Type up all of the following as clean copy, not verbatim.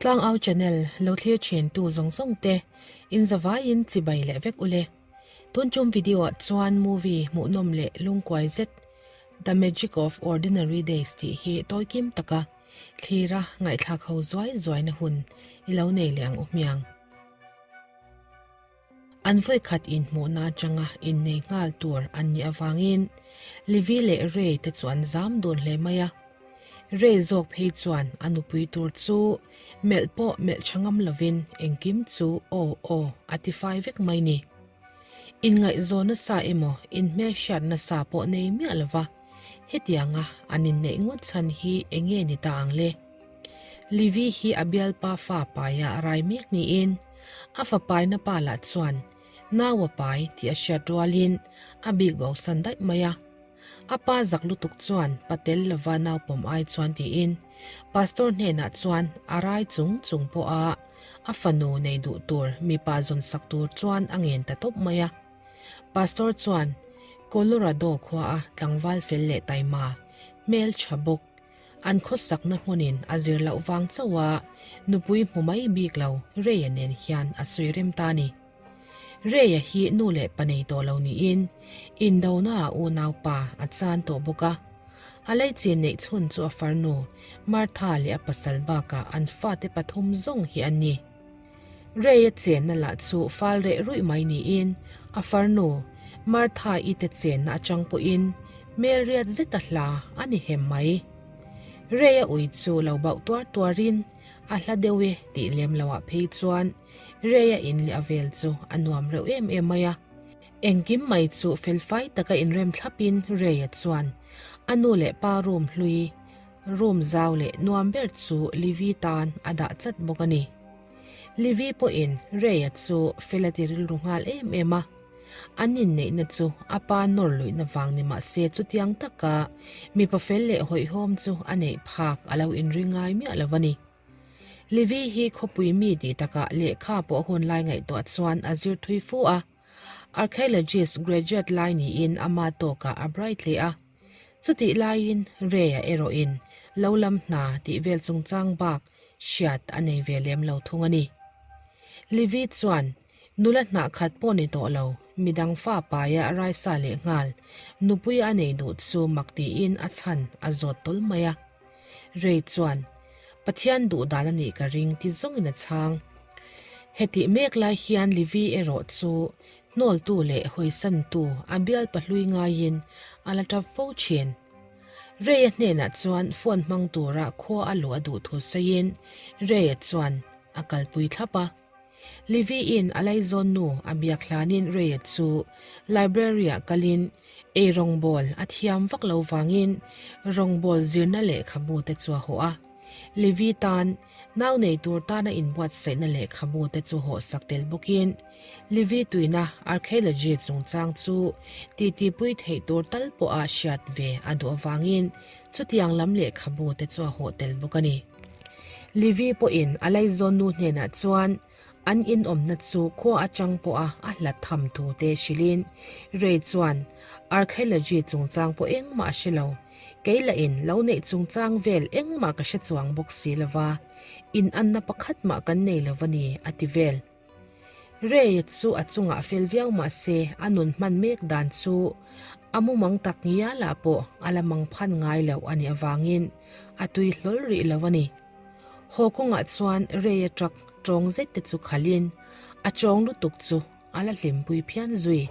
Tlangau channel lo thlir thin tu zawng zawng te in zavaiin chibai leh vek ule. Tun tum video ah chuan movie hmuhnawm leh lungkuai zet The Magic of Ordinary Days tih hi tawi kim taka thlira ngaihthlak ho zuai zuai na hun i lo nei leh ang u hmiang. An vawikhat inhmuhna atanga innei nghal tur an nih avangin Livy leh Ray te chu an zam dun hle mai a. Ray zawk phei chuan a nupui tur chu melh pawh melh tha ngam lovin engkim chu aw aw a ti fai vek mai ni. Inngaihzawn nasa emaw inhmelhriat nasa pawh nei miah lova hetianga an inneih ngawt chhan hi enge ni ta ang le? Livy hi a bialpa fa paia rai mek niin a fapaina pa lah chuan nau a pai tih a hriat rualin a bik bosan daih mai a. A pa zak lutuk chuan pa tel lova nau pawm ai chuan tiin Pastor hnenah chuan a rai chung chung pawha a fanu nei duh tur mipa zawn sak tur chuan a ngen ta tawp mai a. Pastor chuan Colorado khuaa tlangval fel leh taima, hmeltha bawk, An khawsakna hmunin a zir loh vang chauh a, nupui hmu mai bik lo Ray-a nen hian a sawi rem ta a ni. Ray-a hi nu leh pa nei tawh lo niin indona-ah unaupa a chan tawh bawk a. A leichin neih chhun chu a farnu Martha leh a pasal bakah an fate pathum zawng hi an ni. Ray-a chenna lah chu fal reh ruih mai niin a farnu Martha-i te chenna atang pawhin hmel riat zeta hla a ni hem mai. Ray-a ui chu lo bauh tuar tuarin a hla deuh e tih lem loah phei chuan Ray-a in leh a vel chu a nuam reuh em em mai a. Engkim mai chu felfai taka inrem thlapin Ray-a chuan a nu leh pa room hlui Room zau leh nuam ber chu Livy tan a dah chat bawk a ni. Livy pawhin Ray-a chu fel a ti rilru nghal em em a. An inneihna chu a pa nawr luihna vang ni mah se chutiang taka mipa fel leh hawihhawm chu a neih phak a lo inri ngai miah lo a ni. Livy hi khawpui mi tih takah lehkha pawh hun lai ngaihtuah chuan a zir thui fu a. Archaeologist graduate lai niin ama tawkah a bright hle a. Chutih laiin Ray-a erawhin lo lam hna tih vel chungchang bak hriat a nei ve lem lo thung a ni. Livy chuan nula hnah khat pawh ni tawh lo, midang fa paia raisa leh nghal nupui a nei duh chu mak tiin a chhan a zawt tawl mai a. Ray chuan, Pathian duh dan a nih ka ring ti zawngin a chhang. Hetih mek lai hian Livy erawh chu Hnawltu leh hawisantu a bial pahlui ngaiin a la tap fo thin. Ray-a hnenah chuan phone hmang tura khua a luh a duh thu sawiin Ray-a chuan a kalpui thlap a. Livy-in a laizawn nu a biak hlanin Ray-a chu library-ah kalin ei rawngbâwl a thiam vak lo vangin rawngbâwl zirna lehkhabu te chu a hawh a. Livy tan nau nei tur tana inbuatsaihna lehkhabu te chu hawhsak tel bawkin Livy tuina archaeology chungchang chu titipui theih tur tal pawha hriat ve a duh avangin chutiang lam lehkhabu te chu a hawh tel bawk a ni. Livy pawhin a laizawn nu hnenah chuan an inawmna chu khua atang pawha a hlat tham thu te hrilhin Ray chuan archaeology chungchang pawh engmah a hre lo, kei lahin lo neih chungchang vel engmah ka hre chuang bawk si lova, inanna pakhat mah kan nei lo a ni a ti vel. Ray chu a chungah fel viau mah se a nun hman mek dan chu a mumang tak ngialah pawh a la mang phan ngai loh a nih avangin a tui hlawl rih lo a ni. Haw kawngah chuan Ray-a truck tawng zet te chu khalhin a tawng lutuk chu a la hlimpui phian zui.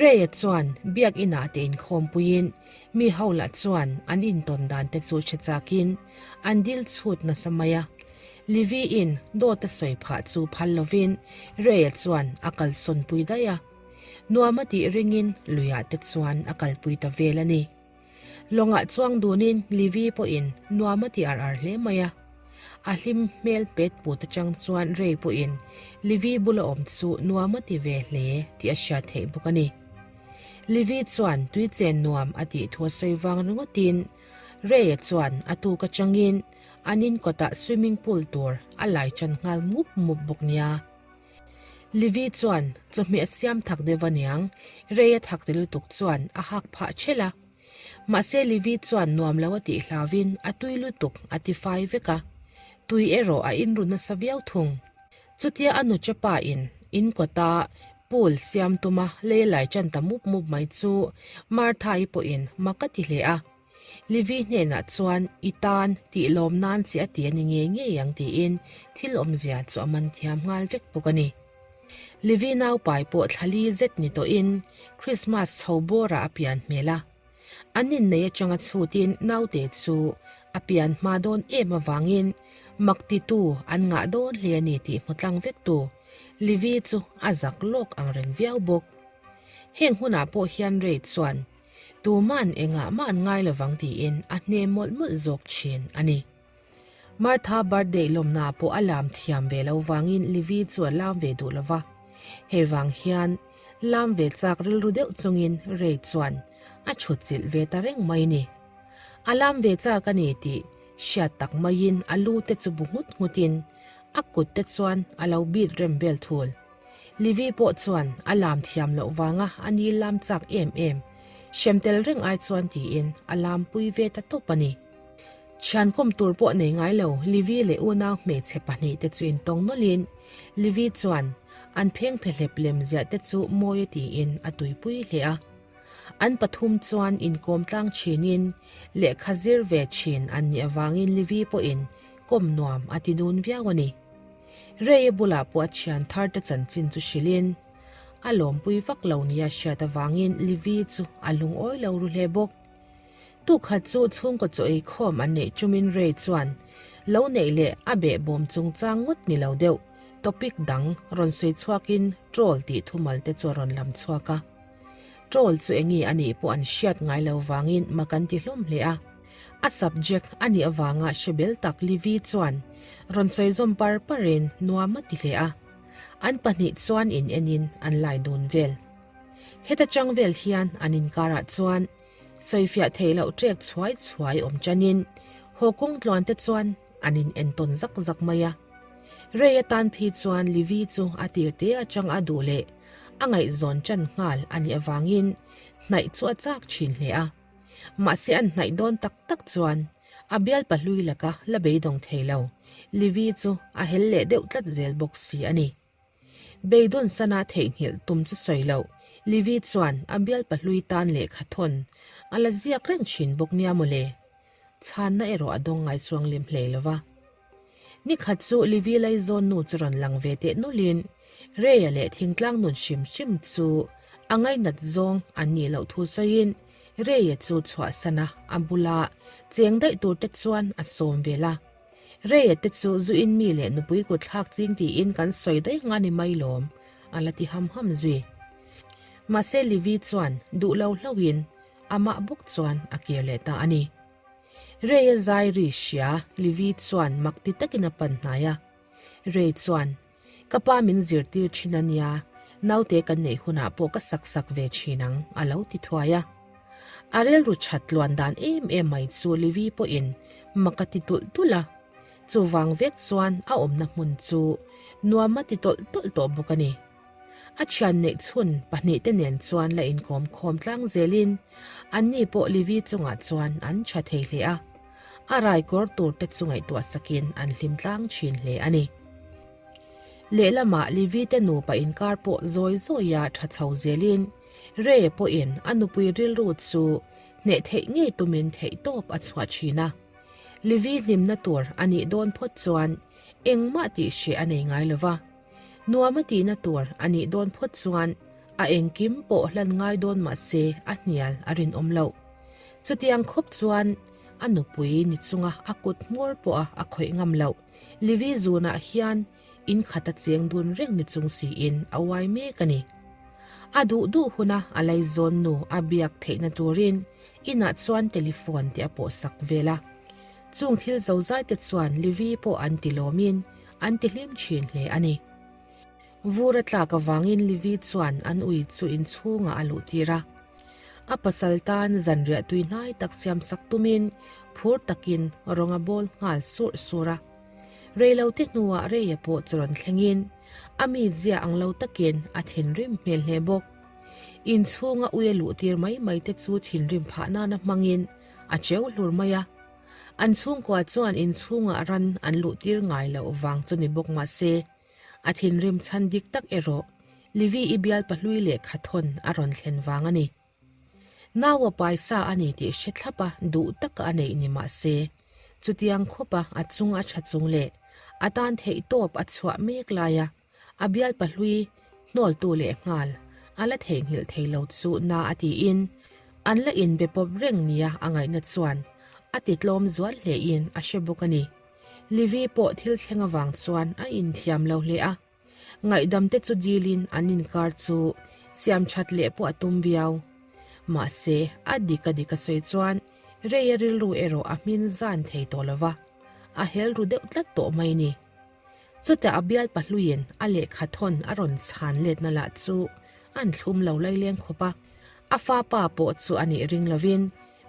Ray-a chuan biak inah te inkhawmpuiin mi ho lah chuan an intawn dan te chu hre chakin an dil chhut nasa mai a. Livy-in dawt a sawi phah chu phal lovin Ray-a chuan a kalsawnpui daih a. Nuam a tih ringin luiah te chuan a kalpui ta vel a ni. Lawngah chuang dunin Livy pawhin nuam a ti ar ar hle mai a. A hlim hmel pet put atang chuan Ray pawhin Livy bula awm chu nuam a ti ve hle tih a hriat theih bawk a ni. Livy chuan tui chen nuam a tih thu a sawi vang ringawtin Ray-a chuan a tuk atangin An in kawtah swimming pool tur a lai tan nghal mup mup bawk nia. Livy chuan chawhmeh a siam thak deuh a niang, rei a thak ti lutuk chuan a hak phah ṭhelh a. Mahse Livy chuan nuam lo a tih hlauvin a tui lutuk a ti fai vek a. Tui erawh a inru nasa viau thung. Chutia a nuche pa in in kawta pool siam tuma lei lai ṭan ta mup mup mai chu Martha-i pawhin mak a ti hle a. Livy hnenah chuan i tan tih lawm nan che a ti a ni ngei ngei ang tiin thil awmzia chu a man thiam nghal vek bawk a ni. Livy naupai pawh thlali zet ni tawhin Christmas chho bawrah a pian hmel a. An innei atanga chhutin naute chu a pian hma dawn em avangin mak titu an ngah dawn hle a ni tih hmu tlang vektu Livy chu a zak lawk ang reng viau bawk. Heng hunah pawh hian Ray chuan tuman engah mah an ngai lovang tiin a hne mawlh mawlh zawk thin a ni. Martha birthday lawmna pawh a lam thiam ve lo vangin Livy chu a lam ve duh lova. Hei vang hian lam ve chak rilru deuh chungin Ray chuan a chhut chilh ve ta reng mai ni. A lam ve chak a ni tih hriat tak maiin a lu te chu bu nghut nghutin a kut te chuan a lo beat rem vel thul. Livy pawh chuan a lam thiam loh vanga a ni lam chak em em hrem tel reng ai chuan tiin a lam pui ve ta tawp a ni. Thian kawm tur pawh nei ngai lo Livy leh unau hmeichhe pahnihte chu intawng nawlhin Livy chuan an pheng phehlep lem ziah te chu mawi a tiin a tuipui hle a. An pathum chuan inkawm tlang thinin lehkha zir ve thin an nih avangin Livy pawhin kawm nuam a ti dun viau a ni. Ray-a bulah pawh a thian thar te chanchin chu hrilhin a lawmpui vak lo nia hriat avangin Livy chu a lungawi lo ru hle bawk. Tukhat chu chhungkaw chaw ei khawm an neih chumin Ray chuan lo neih leh a behbawm chungchang ngawt ni lo deuh topic dang rawn sawi chhuakin troll tih thumal te chu a rawn lam chhuak a. Troll chu enge a nih pawh an hriat ngai lo vangin mak an ti hlawm hle a. A subject a nih avanga hre bel tak Livy chuan rawn sawi zawm par parin nuam a ti hle a. An pahnih chuan in enin an lai dun vel. Heta chang vel hian an inkarah chuan Sawifiah theih loh ṭek chhuai chhuai awm ṭanin haw kawng tluan te chuan an in entawn zak zak mai a. Ray atan phi chuan Livy chu a tir te aṭang a duh leh a ngaihzawn ṭan nghal a nih avangin hnaih chu a chak ṭhin hle a. Mahse an hnaih dawn tak tak chuan a bialpa hlui laka la beidawng thei lo Livy chu a hel leh deuh tlat zel bawk si a ni. Beidawn sana theihnghilh tum chu sawi loh, Livy chuan a bialpa hlui tan lehkha thawn a la ziak reng thin bawk nia mawle. Chhanna erawh a dawng ngai chuang lem hlei lo va. Nikhat chu Livy laizawn nu chu rawn lang ve teh nawlhin Ray-a leh thingtlang nun hrim hrim chu a ngainat zawng an nih loh thu sawiin Ray-a chu chhuahsana a bula cheng daih tur te chuan a sawm vel a. Reia te chu zu in mi leh nupui kut thlak ching tiin kan sawi daih nga ni mai lawm, a la ti ham ham zui. Mahse Livy chuan duh lo hlauhin amah bawk chuan a kir leh ta a ni. Reia zai ri hria Livy chuan mak ti takin a pan hnai a. Rei chuan, Ka pa min zirtir thin a nia, naute kan neih hunah pawh ka sak sak ve thin ang, a lo ti thuai a. A rilru that tluan dan em em mai chu Livy pawhin mak a ti tulh tulh a, chuvang vek chuan a awmna hmun chu nuam a ti tawlh tawlh tawh bawk a ni. A thian neih chhun pahnihte nen chuan la inkawm khawm tlang zelin anni pawh Livy chungah chuan an tha thei hle a, a raikawr tur te chu ngaihtuah sakin an hlim tlang thin hle a ni. Lehlamah Livy te nupa inkar pawh zawi zawia tha chho zelin Ray pawhin a nupui rilru chu hneh theih ngei tumin theihtawp a chhuah thin a. Livy hlimna tur a nih dawn phawt chuan engmah tih hreh a nei ngai lo va. Nuam a tihna tur a nih dawn phawt chuan a engkim pawh hlan ngai dawn mah se a hnial a rinawm loh. Chutiang khawp chuan a nupui ni chunga a kut hmawr pawha a khawih ngam loh Livy zunah hian in khat a cheng dun reng ni chung siin a uai mek a ni. A duh duh huna a laizawn nu a biak theihna turin inah chuan telephone te a pawh sak vel a. Chung thil zozai te chuan Livy pawh an ti lawmin an ti hlim thin hle a ni. Vur a tlak avangin Livy chuan an ui chu inchhungah a luhtir a. A pasal tan zanriah tui hnai tak siamsak tumin phur takin rawng a bawl nghal surh surh a. Reilote hnuah Reia pawh chu rawn thlengin a mi zia ang lo takin a thinrim hmel hle bawk. Inchhunga ui a luhtir mai mai te chu thinrim phah nana hmangin a cheu hlur mai a. An chhungkua chuan inchhungah ran an luhtir ngai loh vang chu ni bawk mah se, a thinrim chhan dik tak erawh Livie-i bialpa hlui lehkha thawn a rawn thlen vang a ni. Naua paisa a ni tih hre thlap a duh taka a neih ni mah se, chutiang khawpa a chung a tha chung leh a tan theih tawp a chhuah mek laia a bialpa hlui hnawltu leh nghal a la theihnghilh thei lo chu na a tiin an la inbe pawp reng nia a ngaihna chuan a ti tlawm zual hlein a hre bawk a ni. Livie pawh thil thleng avang chuan a inthiam lo hle a. Ngaihdam te chu dilin an inkar chu siam that leh pawh a tum viau. Mahse, a dik a dik a sawi chuan Ray-a rilru erawh a hmin zan thei tawh lo va, a hel ru deuh tlat tawh mai ni. Chutah a bial pahluiin a lehkha thawn a rawn chhan letna lah chu an thlum lo laileng khawp a, a fa pa pawh chu a nih ring lovin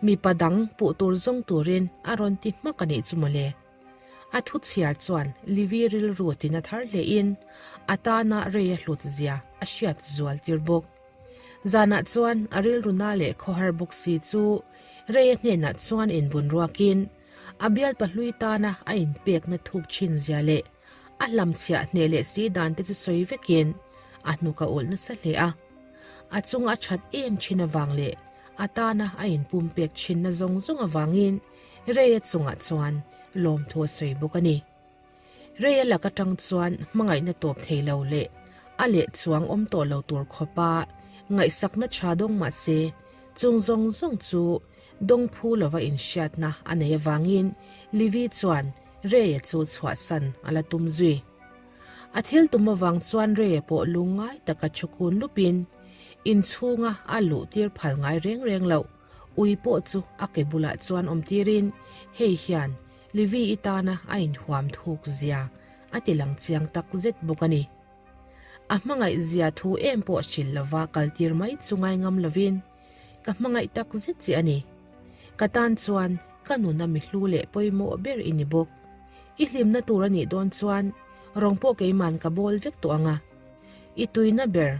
mipa dang puh tur zawng turin a rawn ti hmak a nih chu mawle. A thu chhiar chuan Livie rilru tina thar hlein a tana rei a hlut zia a hriat zual tir bawk. Zanah chuan a rilru na leh khawhar bawk si chu Rei-a hnenah chuan inbun ruakin a bialpa hlui tana a inpekna thuk thin zia leh a hlamchhiah hneh leh si dan te chu sawi vekin a hnuk a ulh nasa hle a. A chunga a that em thin avang leh a tana a inpumpek thinna zawng zawng avangin Rei-a chungah chuan lawmthu a sawi bawk a ni. Rei-a lak atang chuan hmangaihna tawp thei lo leh a leh chuang awm tawh lo tur khawpa ngaihsakna tha dawng mah se, chung zawng zawng chu dawng phu lova inhriatna a nei avangin Livie chuan Rei-a chu chhuahsan a la tum zui. A thil tum avang chuan Rei-a pawh lungngai taka thu kun lupin inchhunga a luh tir phal ngai reng reng loh. Ui pawh chu a ke bulah chuan awm tirin hei hian Livie-i tana a inhuam thuk zia a ti lang chiang tak zet bawk a ni. A hmangaih zia thu em pawh hrilh lova kal tir mai chu ngai ngam lovin ka hmangaih tak zet che a ni. Ka tan chuan ka nuna mi hlu leh pawimawh ber i ni bawk. I hlimna tur a nih dawn chuan rawng pawh keiman ka bawl vek tawh ang a. I tuina ber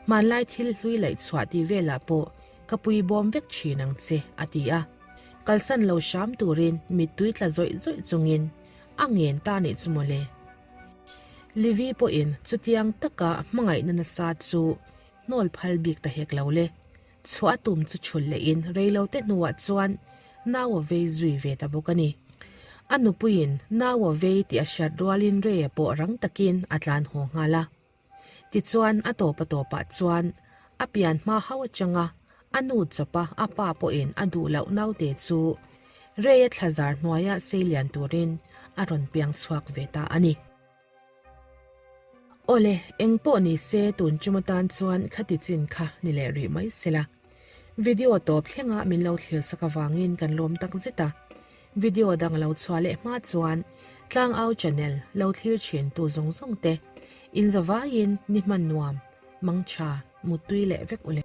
hmanlai thil hlui laih chhuah tih velah pawh Ka pui bawm vek thin ang che, a ti a. Kalsan lo hram turin mittui tla zawih zawih chungin a ngen ta nih chu mawle. Livie pawhin chutiang taka hmangaihna nasa chu hnawl phal bik ta hek lo le. Chhuah a tum chu chhul lehin reilote hnuah chuan nau a vei zui ve ta bawk a ni. A nupuiin nau a vei tih a hriat rualin Ray-a pawh rang takin a tlan haw nghal a. Tichuan a tawp a tawpah chuan a pian hma hau atanga a nu chawpa a pa pawhin a duh loh naute chu Ray-a thlazar hnuaia seilian turin a rawn piang chhuak ve ta a ni. Awle, eng pawh ni se tun chum atan chuan khati chin kha ni leh rih mai sela. Video tawp thlenga min lo thlir sak avangin kan lawm tak zet a. Video dang lo chhuah leh hma chuan Tlangau channel lo thlir thin tu zawng zawng te in zavaiin ni hman nuam, mangtha, muttui leh vek u le.